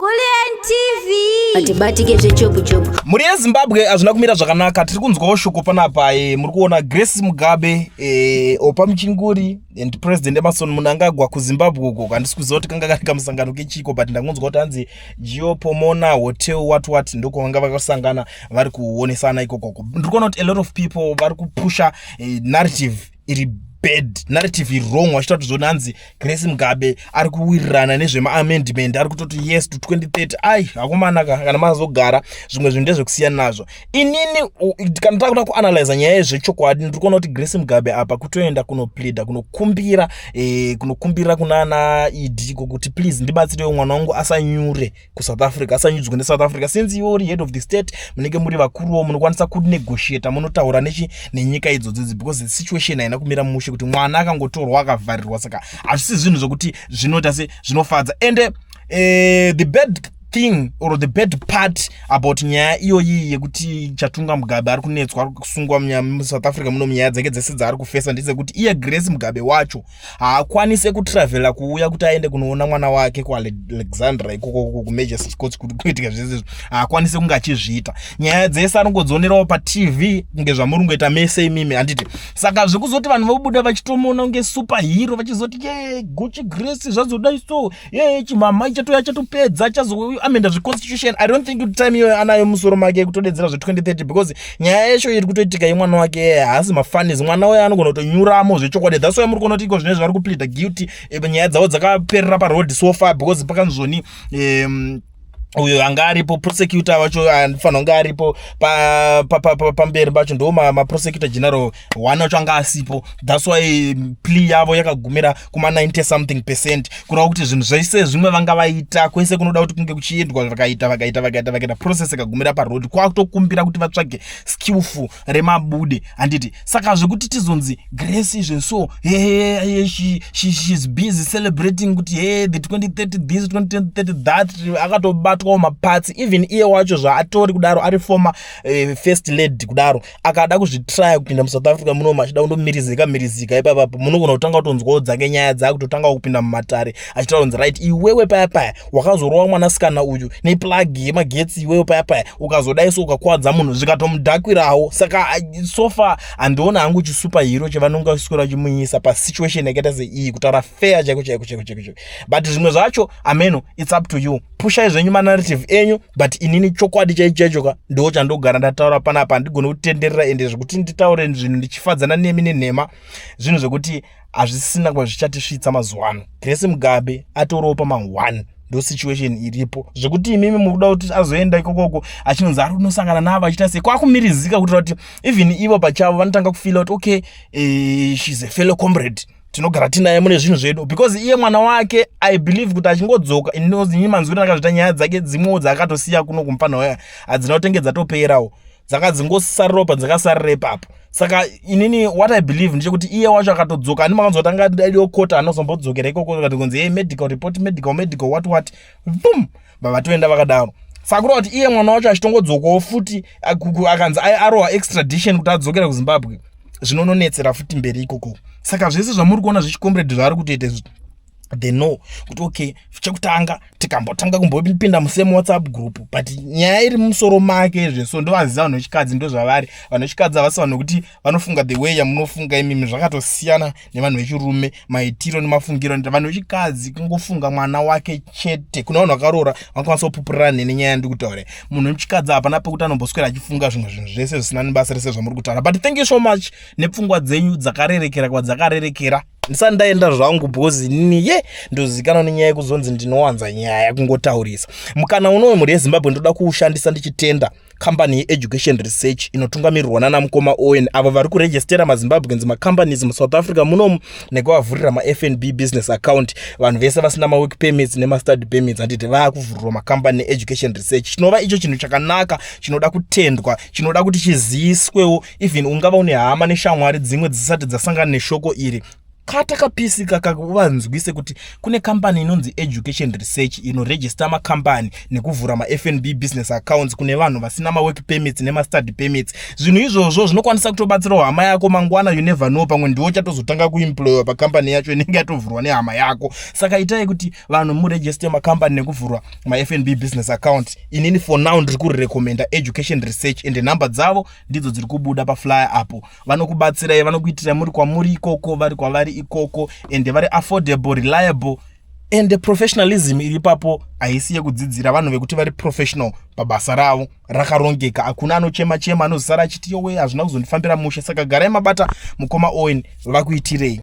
Kulliant TV. Atibatike zvechopu-chopu. Mhuri yeZimbabwe, hazvina kumira zvakanaka. Tiri kunzwawo shoko panapa. Muri kuona Grace Mugabe, Oppah Muchinguri and President Emmerson Mnangagwa kuZimbabwe uko. Handisi kuziva kuti kanga kari kamusangano kechiko, but ndangonzwa kuti hanzi Geo Pomona Hotel, what what, ndoko vanga vakasangana, vari kuonesana ikokoko. Ndiri kuona kuti a lot of people vari kupusha narrative iri bad, narrative iri wrong, vachita kuti zvona hanzi Grace Mugabe ari kuwirirana nezvemaamendment, ari kutoti yes to 2030. Ai, akomanaka, kana mazogara, zvimwe zvinhu ndezvekusiyana nazvo. Inini kana takuda kuanalyza nyaya yezvechokwadi, ndiri kuona kuti Grace Mugabe apa kutoenda kunopleada, kunokumbira kunana ED kuti please, ndibatsirewo mwana wangu asanyure kuSouth Africa, asanyudzwe neSouth Africa. Since iwe uri head of the state, munenge muri vakuruwo, munokwanisa kunegotiata, munotaura nechi nenyika idzodzidzi, because the situation haina kumira mushe kuti mwana akangotorwa akavharirwa. Saka hazvisi zvinhu zvokuti zvinoita se zvinofadza. Ende the bad thing or the bad part about nyaya iyoyi yekuti Chatunga Mugabe ari kunetswa, ari kusungwa muSouth Africa muno, munyaya dzake dzese dzaari kufesa, ndezekuti iye Grace Mugabe wacho haakwanise kutravhela kuuya kuti aende kunoona mwana wake kuAlexandra ikoko, kuMajesty Courts, kuti kuitika zvese izvo. Haakwanise kunge achizviita. Nyaya dzese anongodzionerawo paTV kunge zvamuri kungoita mese imimi, handiti? Saka zvekuzoti vanhu vobuda vachitomuona kunge superhero, vachizoti ye Gucci Grace zvazodai, so ye chimama ichatoya chatopedza, chazoamenda zveconstitution, I don't think kuti time iyoyo anayo musoro make kutodedzera zve2030, because nyaya yacho iri kutoitika yemwana wake haasi mafunnies. Mwana wayo anogona kutonyuramo zvechokwadi. That's why muri kuona kuti iko zvinezvi vari kupleada guilty. Nyaya dzavo dzakaperera paroad so far, because pakanzoni uyo anga aripo prosecutor wacho anofanira kunge aripo pamberi pacho, ndo maprosecutor general one wacho anga asipo. That's why plea yavo yakagumira kuma 90 something percent, kureva kuti zvinhu zvese zvimwe vanga vaita kwese kunoda kuti kunge kuchiendwa, vakaita, vakaita, vakaita, vakaita, process ikagumira paroad, kwakutokumbira kuti vatsvage skillful remabude, handiti? Saka zvekuti tizonzi Grace izveso, she's busy celebrating kuti he the 2030 this, 2030 that, akatobatwawo mapatsi. Even iye wacho zvaatori kudaro ari former first lady kudaro, akada kuzvitraya kupinda muSouth Africa munomu achida kundomirizika mirizika ipapapo, munogona kutanga kutonzwawo dzake nyaya dzakutotanga kupinda mumatare, achitaura kunzi right, iwewe paya paya wakazorova mwanasikana uyu neplug yemagetsi, iwewe paya paya ukazodai so ukakwadza munhu, zvikatomudhakwirawo. Saka so far handiona hangu chisuperhero chavanonga kuswera vachimunyisa pasituation yakaita seiyi, kutaura fair chaiko chaiko chaiko chaiko chaiko. But zvimwe zvacho ameno, it's up to you, pushai zvenyu manarrative enyu, but inini chokwadi chaicho chaicho ka ndo chandogara ndataura panapa. Handigoni kutenderera, ende zvekuti nditaure zvinhu ndichifadzana nemi nenhema, zvinhu zvekuti hazvisina kwazvichatisvitsa. Mazuva ano Grace Mugabe atoriwo pama1, ndo situation iripo. Zvekuti imimi muri kuda kuti azoenda ikokoko achinonzi ari kunosangana navo achiita sei, kwakumirizika kuitira kuti even ivo pachavo vanotanga kufeela kuti okay, she's a fellow comrade, tinogara tinaye mune zvinhu zvedu, because iye mwana wake, I believe kuti achingodzoka, ini manzwiro ndakazviita, nyaya dzake dzimwewo dzaakatosiya kuno kumufana waya hadzina kutenge dzatoperawo, dzakadzingosarirawo padzakasarira ipapo. Saka inini what I believe ndechekuti iye wacho akatodzoka, ani makanzwa kuti anga adiwo kota, anozombodzokera ikoko kati kunzi hey, medical report, medical, medical, what what, vum, vavatoenda vakadaro. Saka kureva kuti iye mwana wacho achitongodzokawo futi, akanzi arohwa extradition kuti adzokera kuZimbabwe, zvinononetsera futi mberi ikoko. Saka zvese zvamuri kuona zvichicomrade zvaari kutoita izvi, they know kuti okay, chekutanga tikambotanga kumbopinda musame WhatsApp group, but nyaya iri mumusoro make zveso ndovaziva. Vanhu vechikadzi ndozvavari. Vanhu vechikadzi havasi vanhu vekuti vanofunga the way yamunofunga imimi. Zvakatosiyana nevanhu vechirume maitiro nemafungiro. Vanhu vechikadzi kungofunga mwana wake chete. Kuna vanhu vakaroora vanokwanisa kupupurira nene nyaya yandiri kutaura. Munhu wechikadzi hapana pekuti anomboswera achifunga zvimwe zvinhu zvese zvisina nebasa rese zvamuri kutaura. But thank you so much nepfungwa dzenyu dzakarerekera kwadzakarerekera. Ndisati ndaenda zvangu, because inini ye ndozikanwa nenyaya yekuzonzi ndinowanza nyaya, kungotaurisa. Mukana uno, mhuri yeZimbabwe, ndoda kuushandisa ndichitenda kambani yeEducation Research inotungamirirwa nana mukoma Owen, avo vari kurejestera maZimbabweans macompanies muSouth Africa munomu nekuvavhurira maFNB business account. Vanhu vese vasina mawork permits nemastudy permits, handiti, vaakuvhurirwa makambani neEducation Research, chinova icho chinhu chakanaka chinoda kutendwa, chinoda kuti chiziiswewo. Even ungava une hama neshamwari dzimwe dzisati dzasangana neshoko iri. Kata kapisi kakavanzwise kuti kune kambani inonzi Education Research inoregister makambani nekuvhura maFNB business accounts kune vanhu vasina mawork permits nemastudy permits. Zvinhu izvozvo zvinokwanisa kutobatsirawo hama yako mangwana. You never know, pamwe ndiwo chatozotanga kuemployiwa pakambani yacho inenge yatovhurwa nehama yako. Saka itai kuti vanhu muregister makambani nekuvhurwa maFNB business account. Inini for now ndiri kurecommenda Education Research, ende nhamba dzavo ndidzo dziri kubuda paflyer apo. Vanokubatsirai, vanokuitirai muri kwamuri ikoko, vari kwavari ikoko, ende vari affordable, reliable, and professionalism iri ipapo haisi yekudzidzira. Vanhu vekuti vari professional pabasa ravo, rakarongeka. Hakuna anochema chema anozosara achiti, "Yowe, hazvina kuzondifambira mushe." Saka garai mabata mukoma Owen vakuitirei.